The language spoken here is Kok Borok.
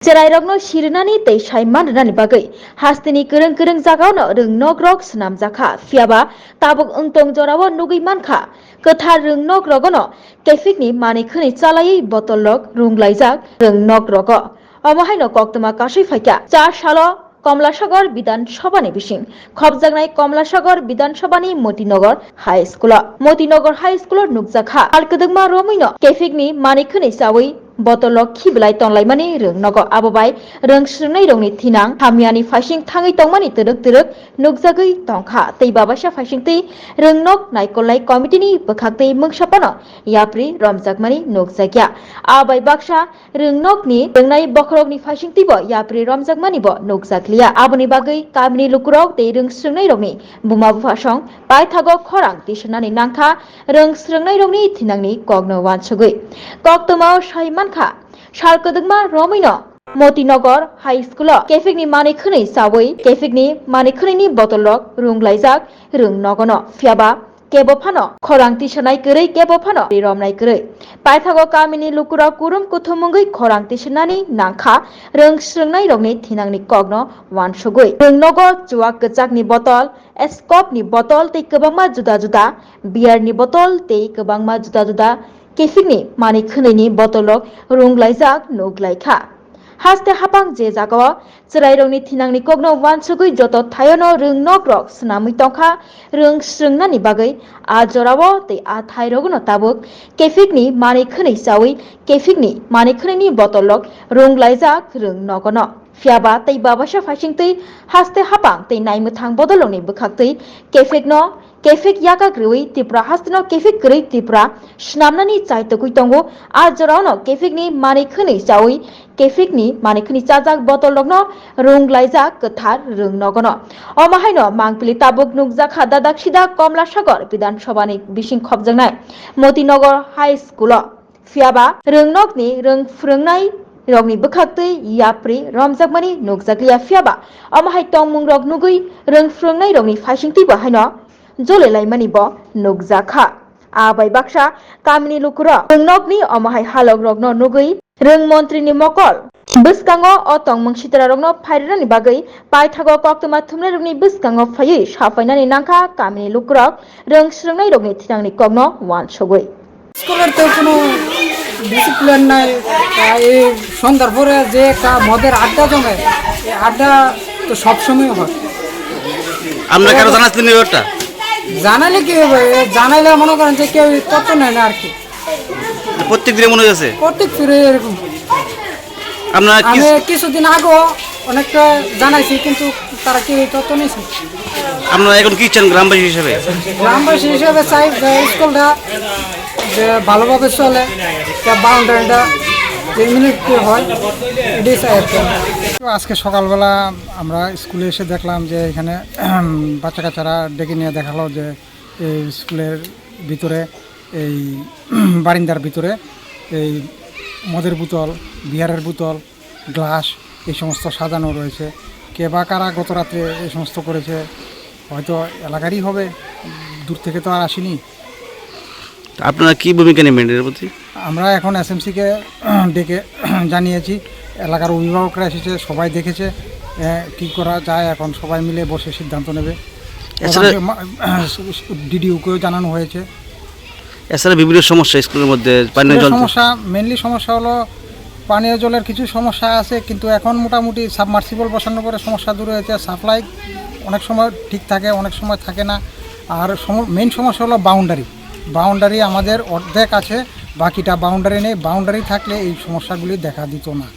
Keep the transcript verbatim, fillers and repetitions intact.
Cherairokno sirinani tei saiman rwnani bagwi hasteni kwrwng kwrwng jagao no rwngnok rok swnamjakha, phiyaba tabuk wngtong jorao nugwi mankha kwthar rwngnok rogono kephikni manwi khwnwi chalaiwi botol rok rwnglaijak rwngnok rogo. Omo haino koktwma kasui phaikha cha salo Komlasagor Bidhan Sabhani bising khopjaknai Komlasagor Bidhan Sabhani Motinagar High School-o. Motinagar High School-o nukjakha sal kwdwkma romwino kephikni manwi khwnwi chawi botol rok khibilai tonglaimani rwngnogo. Abo bai rwng swrwngnairokni thinang hamyani phaising thangwi tongmani twrwk twrwk nukjagwi tongkha tei babaisa phaisingtwi rwngnok naikolnai committee-ni bwkhaktwi mungsaphano yapri romjakmani nukjakya. Abo bai baksa rwngnokni rwngnai bokhorokni phaisingtwibo yapri romjakmanibo nukjakliya. Aboni bagwi kamini lukurok tei rwng swrwngnairokni buma buphasong paithago khorang tisirnani nangkha rwng swrwngnairokni thinangni kokno uansugwi. Koktwmao sai mankha, sal kwdwkma romwino Motinagar High School-o kephikni manwi khwnwi chawi kephikni manwi khwnwini botol rok rwnglaijak rwngnogono, phiyaba kebo phano khorang tisanai kwrwi, kebo phano ri romnai kwrwi. Paithago kamini lukurok kurum kuthum wngwi khorang tisanani nangkha rwng swrwngnairokni thinangni kokno uansugwi. Rwngnogo chuwak kwchakni botol, skopni botol tei kwbangma juda juda beer-ni botol tei kwbangma juda juda kephikni manwi khwnwini botol rok rwnglaijak nukglaikha. Haste hapang je jagao chwrairokni thinangni kokno uansugwi joto thaiono rwngnokrok swnamwi tongkha rwng swrwngnani bagwi. A jorao tei a thairogno tabuk kephikni manwi khwnwi chawi kephikni manwi khwnwini botolrok rwnglaijak rwngnogono. Phiyaba tei babaisa phaisingtwi haste hapang tei naimwthang bodolrokni bwkhaktwi kephikno kephik yakak rwui Tripura hasteno kephik kwrwi Tripura swnamnani chaitokwi tongo. A joraono kephikni manwi khwnwi chawi kephikni manwi khwnwi chajak botolrokno rwnglaijak kwthar rwngnogono. Omo haino mangpili tabuk nukjakha dadak sida Komlasagor Bidhan Sabhani bising khopjaknai Motinagar High School-o. Phiyaba rwngnokni rwng phrwngnai rokni bwkhaktwi yapri romjakmani nukjakliya, phiyaba omo hai tongmung rok nugwi rwng phrwngnai rokni phaisingtwi bo haino jole laimani bo nukjakha. A bai baksa kamini lukurok rwngnokni omo hai halok rokno nugwi rwng montri ni mokol bwskango o tongmung sitra rokno phairwnani bagwi paithago koktwma thumnai rokni bwskango phaiwi sapainani nangkha kamini lukurok rwng swrwngnai rokni thinangni kokno uansugwi. স্কুলের তো কোনো ডিসিপ্লিন নাই। তা এই সন্ধ্যার পরে যে একটা মদের আড্ডা জমে, এই আড্ডা তো সবসময় হয়। আপনারা কারো জানাচ্ছিলেন এই ব্যাপারটা? জানালে কি হবে? এ জানাইলে মনে করেন যে কেউ তথ্য নেয় না আর কি। প্রত্যেক দিনে মনে হয়েছে? প্রত্যেক ফিরে এরকম। আপনারা কি আমি কিছুদিন আগেও অনেকটা জানাইছি, কিন্তু তারা কেউ তথ্য নিয়েছে। আপনারা এখন কি চান গ্রামবাসী হিসেবে? গ্রামবাসী হিসেবে চাই যে স্কুলটা, যে ভালোভাবে চলে, তা বাউন্ডারিটা যে ইমিডিয়েটলি হয়, এটাই চাই আর কি। তো আজকে সকালবেলা আমরা স্কুলে এসে দেখলাম যে এখানে বাচ্চা কাচ্চারা ডেকে নিয়ে দেখালো যে এই স্কুলের ভিতরে, এই বারিন্দার ভিতরে এই মদের বোতল, বিয়ারের বোতল, গ্লাস, এই সমস্ত সাজানো রয়েছে। কে বা কারা গত রাত্রে এই সমস্ত করেছে, হয়তো এলাকারই হবে, দূর থেকে তো আর আসেনি। তা আপনারা কি ভূমিকা নেবেন এর প্রতি? আমরা এখন এসএমসিকে ডেকে জানিয়েছি, এলাকার অভিভাবকরা এসেছে, সবাই দেখেছে। এ, কি করা যায়, এখন সবাই মিলে বসে সিদ্ধান্ত নেবে। এছাড়া প্রধানকে মা-, ডিডিওকেও জানানো হয়েছে। এছাড়া বিভিন্ন সমস্যা স্কুলের মধ্যে, পানীয় বিভিন্ন জল। সমস্যা, মেইনলি সমস্যা হলো পানীয় জলের কিছু সমস্যা আছে, কিন্তু এখন মোটামুটি সাবমার্সিবল বসানোর পরে সমস্যা দূর হয়েছে। সাপ্লাই অনেক সময় ঠিক থাকে, অনেক সময় থাকে না। আর সম-, মেইন সমস্যা হলো বাউন্ডারি। বাউন্ডারি আমাদের অর্ধেক আছে, বাকিটা বাউন্ডারি নেই। বাউন্ডারি থাকলে এই সমস্যাগুলি দেখা দিত না।